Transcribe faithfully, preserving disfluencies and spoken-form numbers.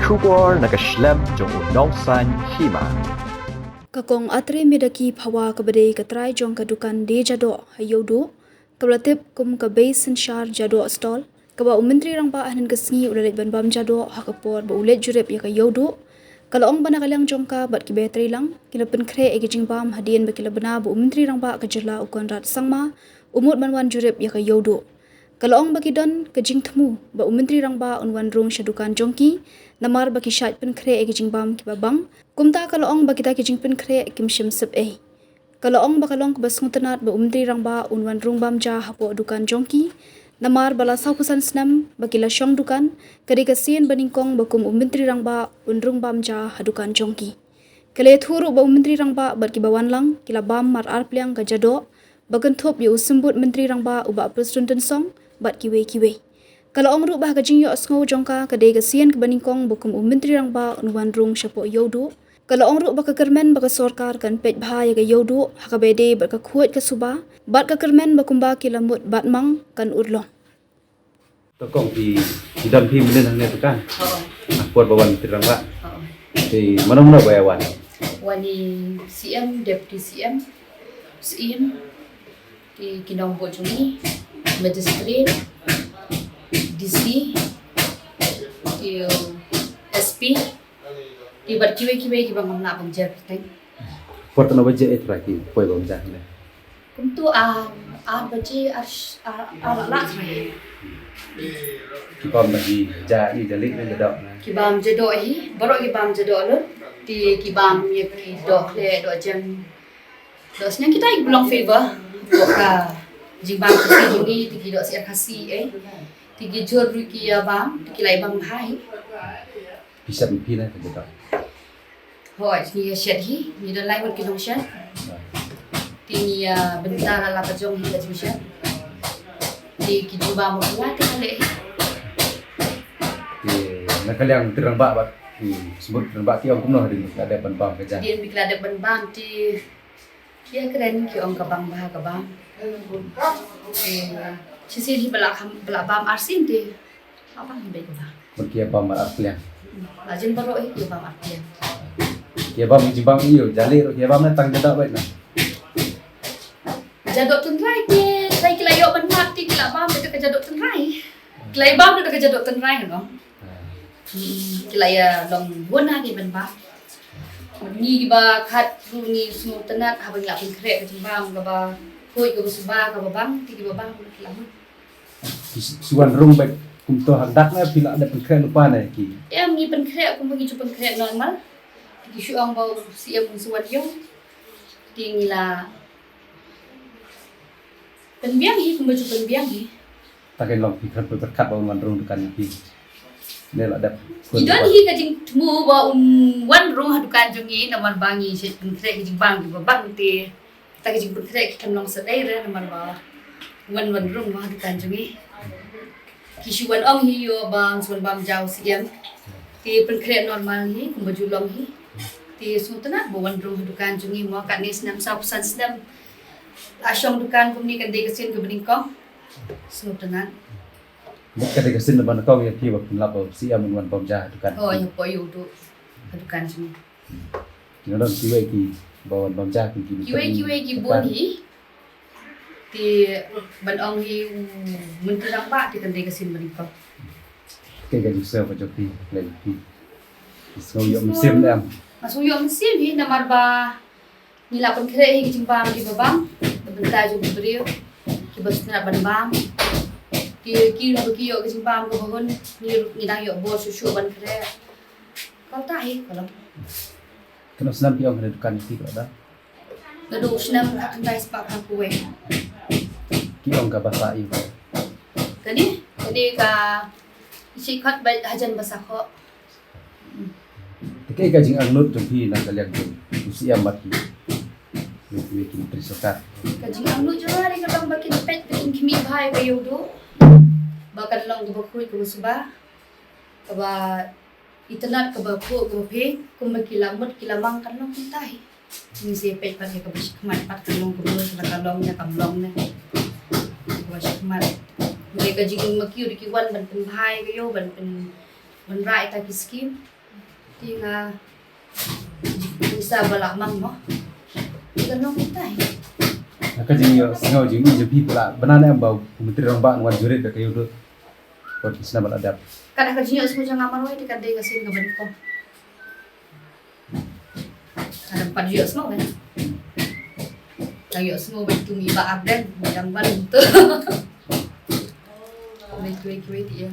Khubor na ka shlem jong u nongsaiñ hima. Ka Kong Atre Medaki Phawa kaba dei ka trai jong ka dukan Die Jadoh ha Ïewduh, kaba la tip kum ka Bei Synshar Jadoh Stall, kaba u Myntri Rangbah hynnin ka sngi u la leit ban bam jadoh ha ka por ba u leit jurip ïa ka Ïewduh, ka la ong ba na ka liang jong ka bad ki bei treilang ki la pynkhreh ïa ki jingbam hadien ba ki la bna ba u Myntri Rangbah ka jylla u Conrad Sangma u mut ban wan jurip ïa ka Ïewduh. Ka la ong ba ki don ka jingthmu ba u Myntri Rangbah un wan rung sha dukan jong ki, namar ba ki shait pynkhreh ïa ki jingbam kiba bang. Kumta ka la ong ba kita ki jingpynkhreh kim shym sep ei. Ka la ong ba ka long kaba sngewtynnat ba u Myntri Rangbah un wan rung bam ja hapoh dukan jong ki, namar ba la sawphew san snem ba ki la shong dukan, ka dei ka sien ba nyngkong ba kum u Myntri Rangbah un rung bam ja ha dukan jong ki. Ka la ïathuh ruh ba u Myntri Rangbah bad kiba wan lang ki la bam mar ar pliang ka jadoh, ba kynthup ïa u Symbud Myntri Rangbah u Bah Prestone Tynsong bad kiwei kiwei. Ka la ong ruh ba ha ka jingïohsngew jong ka, ka dei ka sien kaba nyngkong ba kum u Myntri Rangbah un wan rung shapoh Ïewduh. Ka la ong ruh ba ka kyrmen ba ka sorkar kan peit bha ïa ka Ïewduh ha kaba ïadei bad ka khuid ka suba, bad ka kyrmen ba kumba ki la mut bat mang kan urlong. To kong, phi, phi don phi mynnin hangne dukan? Oo. Ha por ba wan Myntri Rangbah? Oo. Te mano mano ba ïa wan? Wan i C M, Deputy C M, Syiem, te ki nongbud jong ngi, Magistrate, D C, te S P, te bad kiwei kiwei kiba ngam lah ban jer kyrteng. Por katno baje eh trai ki poi bam ja ne? Kumto, ah, ar baje, ar, ar, ar la la trai. Ki bam ba ki ja i ja leh ne, jadoh ne? Ki bam jadoh hi, baroh ki bam jadoh lut. Te ki bam ïa ki doh khleh, doh jem, doh sniang, kita ki ba long favour. Doh ka jingbam Khasi jong ngi, te ki doh syiar Khasi, eh. Te ki jhur ruh ki ïa bam, te ki la ïa bam bha hi. Phi shet ma phi ne ka jadoh? Hooid, ngi ïa shet hi, ngi don lai ngut ki nongshet. Te ngi ïa bynta la la ka jong hi ka jingshet. Te ki jingbam ba la te ka leh hi. Te na ka liang Myntri Rangbah bad, hmm, Symbud Rangbah ki ong kumno hadien ba ki la dep ban bam ka ja? Hadien ba ki la dep ban bam te ki ïa kren, ki ong ka bang bha ka bam. Te shisien hi ba la kham, ba la bam arsien te. Ka bang hi bha ka bam. Bad ki ïa bam ar pliang. La jin baroh hi ki ïa bam ar pliang. Ki ïa bam ki jingbam ïa u ja leh ruh ki ïa bam ne tang jadoh beit na? Jadoh tynrai te, trai ki la ïoh ban map te ki la bam te ka jadoh tynrai. Ki la ïa bam te ka jadoh tynrai no. Hmm, ki la ïa long bun ha ki ban bam. Ngi kiba khat ruh ngi sngewtynnat haba ngi la pynkhreh ka jingbam kaba khuid kaba suba kaba bang, te kiba bang ki la mut. Ki s-, ki wan rung beit kumto ha dak ne phi la dep pynkhreh lypa ne ki? Em, ngi pynkhreh kumba ngi ju pynkhreh normal. Ki shu ong ba u C M un sa wan ïoh. Te ngi la pynbiang hi kumba ju pynbiang hi. Ta ka long phi khat pyrkhat ba un wan rung dukan phi? Ne la dep. Ki don hi ka jingthmu ba un wan rung ha dukan jong ngi namar ba ngi shet pynkhreh ka jingbam kiba bang te. Ta ka jingpynkhreh ki kam long sa dei re namar ba wan wan rung ha dukan jong ngi. Ki shu wan ong hi ïoh ba un sa wan bam ja u C M. Te pynkhreh normal hi kumba ju long hi. Te sngewtynnat ba wan rung ha dukan jong ngi mo, katne snem sawphew san snem la shong dukan kumne, kan dei ka sien kaba nyngkong. Sngewtynnat. Ka dei ka sien ba nyngkong ïa phi ba phin lap ba u C M un wan bam ja ha dukan? Oh, ïa poi u du ha dukan jong ngi. Ki don kiwei kiba wan bam ja, ki, ki, kiwei kiwei ki bun hi. Te ban ong hi u Myntri Rangbah te kan dei ka sien ba nyngkong. Kaei ka jingsngew ka jong phi, lei phi? Ki sngew ïoh mynsiem ne em? Nga sngew ïoh mynsiem hi namar ba ngi la pynkhreh hi ki jingbam kiba bang na bynta jong ki briew kiba sngewtynnat ban bam. Te ki ruh ba ki ïoh ki jingbam kiba hun, ngi ruh ngi dang ïoh bor shuh shuh ban khreh. Kumta hi ka long. Katno snem phi ong ha dukan phi ka la dang? Naduh u snem khatkhyndai spah khatphew wei. Ki ong ka basa aïu? Kane, kane ka, i shi khot ba hajan basa khoh. Te kaei ka jingangnud jong phi na ka liang jong u C M bad ki, ki, ki, ki Myntri Sorkar? Ka jingangnud jong nga dei ka long ba kin peit, ba kin khmih bha ïa ka Ïewduh, ba kan long kaba khuid kaba suba, kaba itynnad, kaba khuid kaba phi, kumba ki la mut ki la mang, kan long kumta hi. Ngi sa peit pat ïa kaba shakhmat pat, kan long kumno, lada ka long ne kam long ne. Kaba shakhmat. Hynrei ka jingma ki ruh ki wan ban pynbha ïa ka ïew, ban pyn, ban rah ïa kita ki skim. Ïa nga, pisa ba la mang mo. Ïa ka nonghikai. Ka jingïohsngew jong i jong phi pala bna ne em ba u Myntri Rangbah un wan jurit da ka ïew dud. Wat phi sna ba la dep. Ka da ka jingïohsngew jong nga marwei te ka dei ka sien kaba nyngkong. Ka da pat ïohsngew eh. Ka ïohsngew ba itu mi ba Ardent, mi dang ban tu. Wait, wait, wait, ïa.